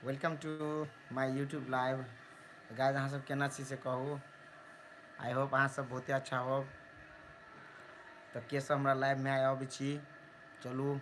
Welcome to my YouTube live. Guys, अहाँ सब केना छी से कहू। I hope अहाँ सब बहुते अच्छा हो। तऽ के सब हमरा लाइवमे आइ अबै छी, चलू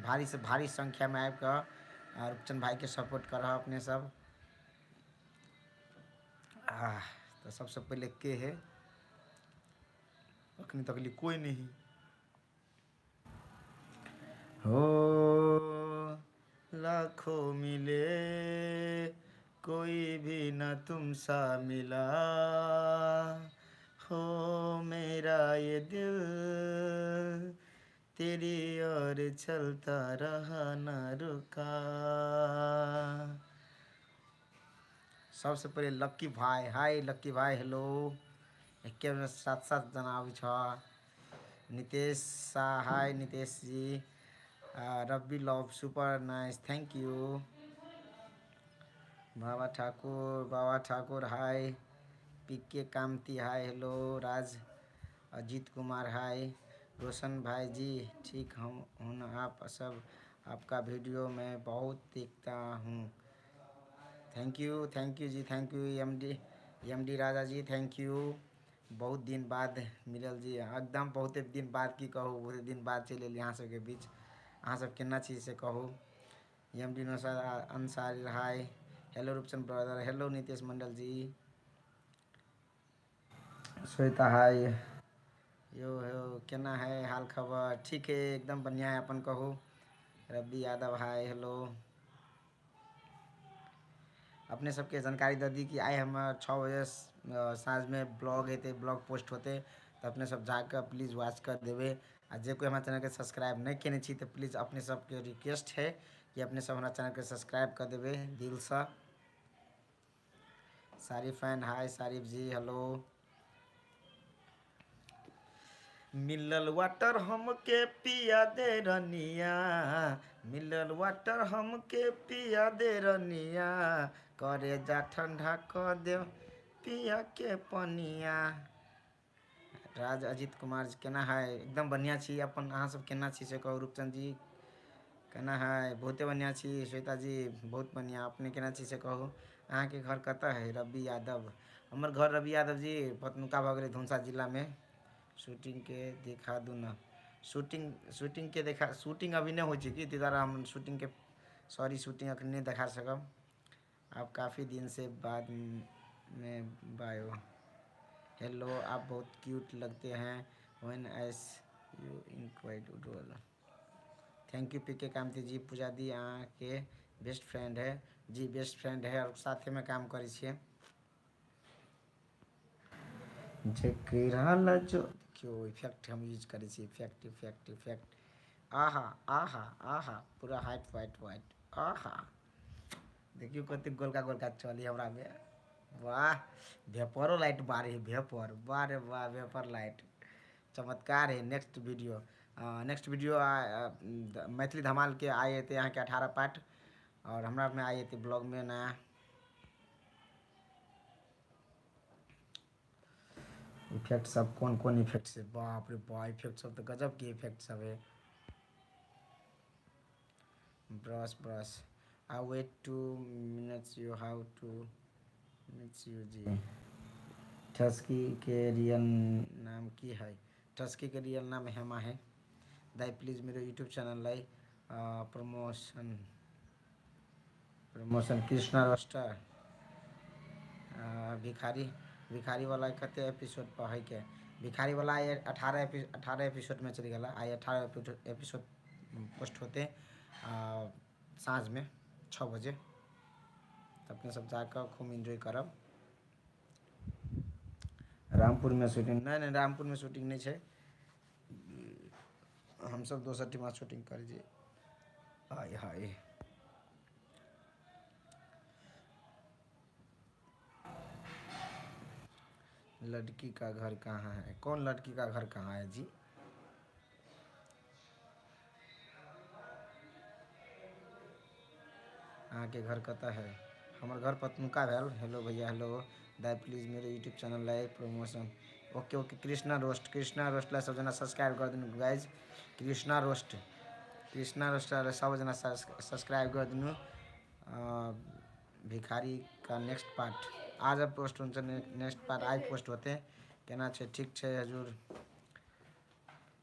भारी से भारी संख्यामे आबि कऽ रूपचंद भाईके सपोर्ट करह अपने सब। आह, तऽ सबसँ पहिले के है? अखनी तकली कोई नहीं हो। लाखों मिले कोई भी न तुम सा मिला हो, मेरा ये दिल तेरी ओर चलता रहा न रुका। सबसे पहिले लक्की भाई, हाय लक्की भाई, हेलो। एके बेर सात सात जना आबै छ। Nitesh Shah, hi Nitesh ji. Rabbi love, super nice, thank you. Baba Thakur, Baba Thakur hi. P K Kamti hi, hello. Raj Ajit Kumar hi. Roshan भाई जी ठीक हम हूँ, आप सब आपका वीडियो मैं बहुत देखता हूँ। Thank you, thank you ji, thank you. M D Raja ji, thank you. बहुत दिन बाद मिलल जी, एकदम बहुते दिन बाद, की कहू, बहुते दिन बाद चलि एलियै अहाँ सबके बीच। अहाँ सब केना छी से कहू। M D Naushad Ansari hi, hello Rupchand brother, hello Nitesh Mandal ji. Shweta hi, yo yo, केना है हाल खबर? ठीक है, एकदम बढ़िया है, अपन कहू। रवि यादव हाय, हेलो। अपने सबके जानकारी दऽ दी कि आइ हमर 6 बजे साँझमे ब्लॉग हेतै, ब्लॉग पोस्ट होतै, तऽ अपने सब जाकऽ प्लीज वॉच कर देबै। आ जे कोइ हमरा चैनलके सब्सक्राइब नहि केने छी तऽ प्लीज अपने सबके रिक्वेस्ट है कि अपने सब हमरा चैनलके सब्सक्राइब कऽ देबै दिलसँ। Sharif fan, hi Sharif ji, hello. मिलल वाटर हमके पिया दे रनिया, मिलल वाटर हमके पिया दे रनिया, करे जा ठंडा क दे पिया के पनिया। राज अजीत कुमार जी केना है? एकदम बढ़िया छी, अपन अहाँ सब केना छी से कहू। रूपचंद जी केना है? बहुते बढ़िया छी। श्वेता जी बहुत बढ़िया, अपने केना छी से कहू। अहाँके घर कतऽ है? रवि यादव, हमर घर रवि यादव जी पतनुका भऽ गेलै, धनुषा जिलामे। शूटिंगके देखा दू ने। शूटिंगके देखा, शूटिंग अभी नहि होइ छै कि, ताहि दुआरे हम शूटिंगके सॉरी, शूटिंग अखन नहि देखा सकब। आप काफ़ी दिन से बाद में बायो। हेलो, आप बहुत क्यूट लगते हैं when S U इनक्वाइड उडोल। Thank you P के कामती जी। पूजा दी अहाँके बेस्ट फ्रेंड है जी? बेस्ट फ्रेंड है और साथेमे काम करै छियै। जकरा ला जो देखियौ इफेक्ट हम यूज करै छी, इफेक्ट इफेक्ट इफेक्ट, आहा आहा आहा, पूरा हाइट वाइट वाइट, आहा देखियौ कतेक गोलका गोलका चली हमरामे। वाह, भेपरो लाइट बारे है, भेपर, वाह रे वाह, भेपर लाइट चमत्कार है। नेक्स्ट वीडियो मैथिली धमाल के आइ एतै अहाँके 18 पार्ट, और हमरा में आइ एतै ब्लॉग में नया इफेक्ट सब। कोन कोन इफेक्ट से, बाप रे बाप, इफेक्ट सब तऽ गजब के इफेक्ट सब है। Brush brush, I wait 2 minutes you how to minutes you जी। ठसकी के रियल नाम की है? ठसकी के रियल नाम हेमा है। दाई प्लीज मेरो यूट्यूब चैनल लाई प्रमोशन प्रमोशन। कृष्णा रोस्टर, भिखारी, भिखारी वाला कते एपिसोड पर है के? भिखारी वाला आइ 18 एपिसोड में चलि गेला। आइ 18 एपिसोड पोस्ट होते साँझ में 6 बजे, तऽ अपने सब जाकऽ खूब एन्जॉय करब। रामपुर में शूटिंग? नहि नहि, रामपुर में शूटिंग नहि छै, हमसब दोसर ठिमा शूटिंग करै छी। हाय हाय, लड़की का घर कहाँ है? कौन लड़की का घर कहाँ है जी? अहाँके घर कतऽ है? हमर घर पतनुका भेल। हेलो भैया, हेलो दाई, प्लीज मेरे यूट्यूब चैनल लाई promotion. Okay okay. Krishna roast, Krishna roast ला सब जना सब्सक्राइब कर दिनु guys. Krishna roast, Krishna roast ला सब जना सब्सक्राइब कर दिनु। भिखारी का नेक्स्ट पार्ट आज अब पोस्ट हुन्छ नेक्स्ट पार्ट आइ पोस्ट होते। केना छै? ठीक छै हजुर।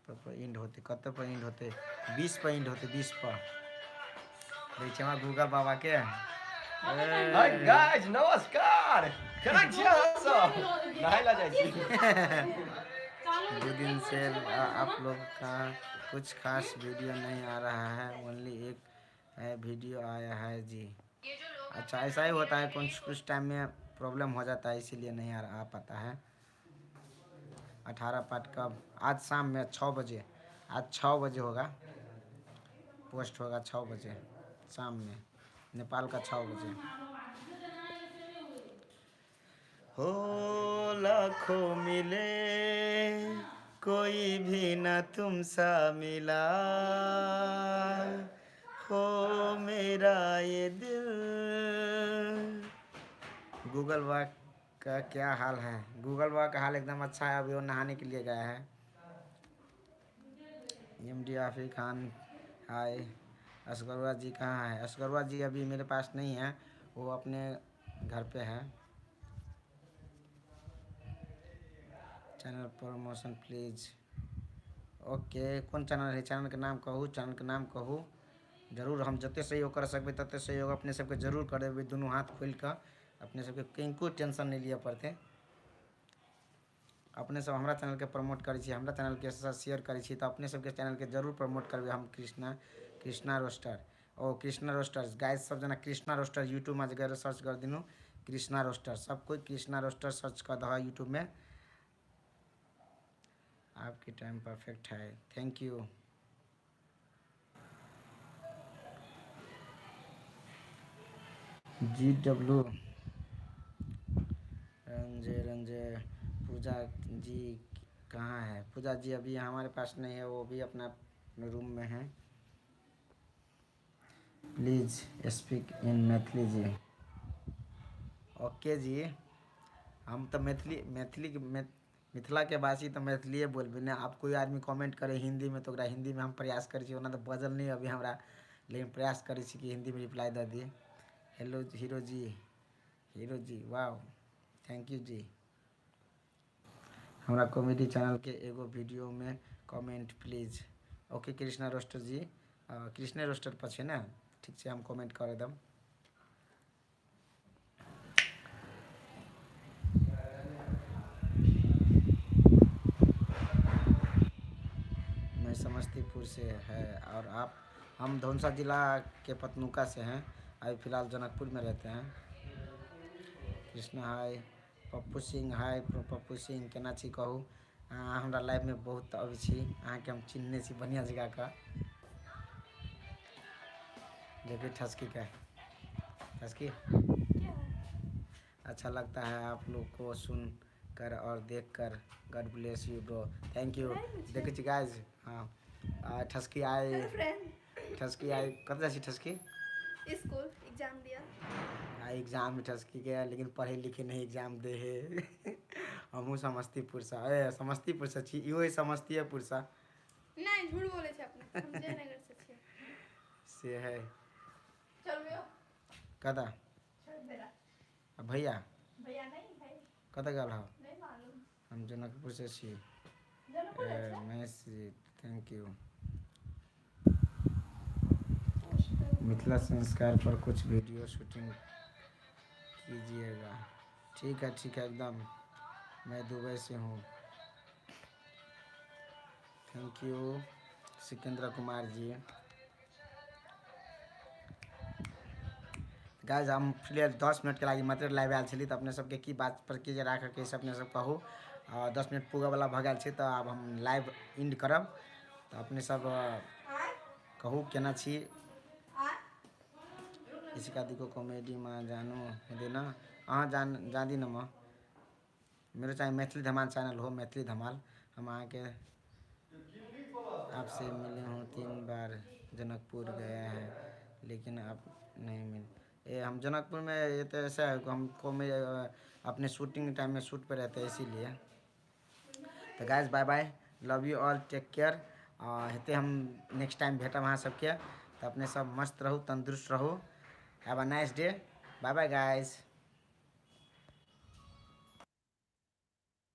पर एंड होते, कते पर एंड होते? 20 पर एंड होते, 20 पर। देखै छियै हमरा गूगल बाबा के। हाय गाइस, नमस्कार, केना छी अहाँ सब? नहाय ला जाइ छी। दो दिन से आप लोग का कुछ खास वीडियो नहीं आ रहा है, ओनली एक है वीडियो आया है जी। अच्छा, ऐसा ही होता है, कुछ कुछ टाइम में प्रॉब्लम हो जाता है, इसीलिए नहीं आ पाता है। 18 पार्ट कब? आज शाम में 6 बजे, आज 6 बजे होगा, पोस्ट होगा 6 बजे शाम में, नेपाल का 6 बजे। हो लाखों मिले कोई भी न तुम सा मिला, हो मेरा ये दिल। गूगल वर्क का क्या हाल है? गूगल वर्क का हाल एकदम अच्छा है, अभी वो नहाने के लिए गया है। एम डी आफी खान हाय। असगरवा जी कहाँ है? असगरवा जी अभी मेरे पास नहीं है, वो अपने घर पे है। Channel promotion please. ओके, कोन चैनल है? चैनलके नाम कहू, चैनलके नाम कहू। जरूर हम जते सहयोग कर सकबै तते सहयोग अपने सबके जरूर करेबै, दुनू हाथ खोलि कऽ। अपने सबके कनिको टेंशन नहि लिअ पड़तै। अपने सब हमरा चैनलके प्रमोट करै छी, हमरा चैनलके साथ शेयर करै छी, तऽ अपने सबके चैनलके जरूर प्रमोट करबै हम। कृष्णा, कृष्णा रोस्टर, ओ कृष्णा रोस्टर। गाइस, सब जना कृष्णा रोस्टर यूट्यूबमे जे सर्च कर दिनु, कृष्णा रोस्टर, सब कोई कृष्णा रोस्टर सर्च कर दह यूट्यूबमे। आपकी टाइम परफेक्ट है, thank you. G W Ranjay, Ranjay. पूजा जी कहाँ है? पूजा जी अभी हमारे पास नहीं है, वो भी अपना रूम में है। Please speak in Maithili ji. Okay जी, हम तऽ मैथिली, मैथिली मिथिलाके वासी तऽ मैथिलिए बोलबै ने। आब कोइ आदमी कमेंट करे हिन्दीमे तऽ ओकरा हिन्दीमे हम प्रयास करै छी। ओना तऽ बजल नहि अभी हमरा, लेकिन प्रयास करै छी कि हिन्दीमे रिप्लाई दऽ दी। हेलो हीरो जी, हीरो जी, वाह, thank you जी। हमरा कॉमेडी चैनल के एगो वीडियो में comment please. Okay Krishna roster ji, कृष्णे रोस्टर पर छै ने? ठीक छै, हम कमेंट कर देब। मैं समस्तीपुर से है और आप? हम धौंसा जिला के पतनुका से हैं, अभी फिलहाल जनकपुर में रहते हैं। कृष्णा हाय, पप्पू सिंह हाय। पप्पू सिंह, केना छी कहू? अहाँ हमरा लाइफमे बहुत अबै छी, अहाँके हम चिन्हने छी बढ़िआँ जगहके। देखिए ठसकी का ठसकी। अच्छा लगता है आप लोग को सुन कर और देख कर। God bless you bro, thank you. देखै छी गाइज। हँ, आ, ठसकी आइ फ्रेंड। ठसकी आइ कतऽ जाइ छी ठसकी? स्कूल एग्जाम दिया। आ एग्जाम ठसकी के, लेकिन पढ़े लिखे नहीं, एग्जाम दे हे। हमहूँ समस्तीपुरसँ, ए समस्तीपुरसँ छी, इहो समस्तीपुरसँ। नहीं, झूठ बोले छे अपने, हम जयनगर से छिए। से है। चलबे? कतऽ? छोड़ बेरा। आ भैया? भैया नहीं है। कतऽ गेल हौ? नहीं मालूम। हम जनकपुरसँ छी। जनकपुर ए, है? Mahesh ji, thank you. Mithila संस्कार पर कुछ वीडियो शूटिंग कीजिएगा। ठीक है, ठीक है एकदम। मैं दुबई से हूँ, thank you Sikandar Kumar ji. Guys, हम फिलहाल 10 मिनटके लागि मात्रै लाइव आयल छली, तऽ अपने सबके की बात पर की जे राखऽके से अपने सब कहू। 10 मिनट पुगऽवला भऽ गेल छै, तऽ आब हम लाइव एंड करब। तऽ अपने सब कहू, केना छी? इसिका दिको कॉमेडीमा जानु हुँदैन? अहाँ जान जाँदिनँ म। मेरो चाहिँ मैथिली धमाल चैनल हो, मैथिली धमाल। हम अहाँके आपसे मिले हूँ तीन बार, जनकपुर गया है लेकिन आप नहीं मिल। ए, हम जनकपुर में, ये तो ऐसा है, हम को अपने शूटिंग टाइम में शूट पे रहते हैं, इसीलिए। तऽ guys, bye bye, love you all, take care. हेतै हम नेक्स्ट टाइम भेटब अहाँ सबके। तऽ अपने सब मस्त रहू, तन्दुरुस्त रहू। Have a nice day. Bye bye guys.